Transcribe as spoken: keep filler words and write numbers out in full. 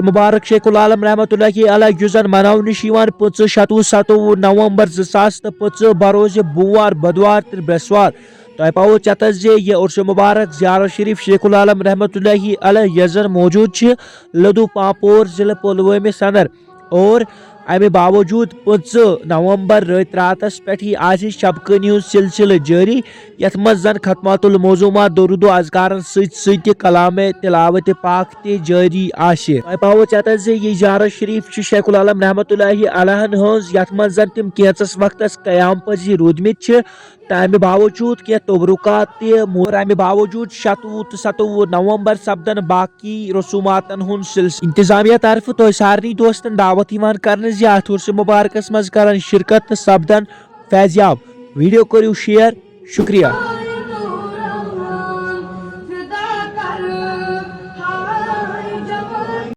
مبارک شیخ العالم رحمۃ اللہ علیہ، یُس زن مناونہٕ چھُ یِوان پٕنٛژٕہ، شَتوُہ، سَتووُہ نومبر زٕ ساس تہٕ پٕنٛژٕہ، بروز بوموار، بدوار تہٕ برٛٮ۪سوار۔ تۄہہِ پاوو چتس زِ یہِ عرس مبارک زیارت شریف شیخ العالم رحمۃ اللہ علیہ، یۄس زن موجود چھِ لدو پامپور، ضلع پلوامہ، سندر، اور امہِ باوجود پٕنٛژٕہ نومبر رٲتۍ راتس پٮ۪ٹھٕے آسہِ شب کٲنی ہُنٛد سلسلہٕ جٲری، یتھ منٛز زن ختمات المعظومات، درود و اذکارن سۭتۍ سۭتۍ تہِ کلام تلاوت پاک تہِ جٲری آسہِ۔ تۄہہِ پاوو چتس زِ یہِ زیارت شریف چھِ شیخ العالم رحمۃ اللہ علیہ ہٕنٛز، یتھ منٛز زن تِم کینٛژس وقتس قیام پذیر روٗدمٕتۍ چھِ، تہٕ امہِ باوجود کینٛہہ تبرکات تہِ، اور امہِ باوجود شَتوُہ تہٕ سَتووُہ نومبر سپدن باقی رسوماتن ہُنٛد سلسلہٕ۔ انتظامیہ طرفہٕ تۄہہِ سارنٕے دوستن دعوت یِوان کرنہٕ زِ اتھ عرس مبارکس منٛز کرن شرکت تہٕ سپدن فیضیاب۔ ویڈیو کٔرِو شیئر۔ شکریہ۔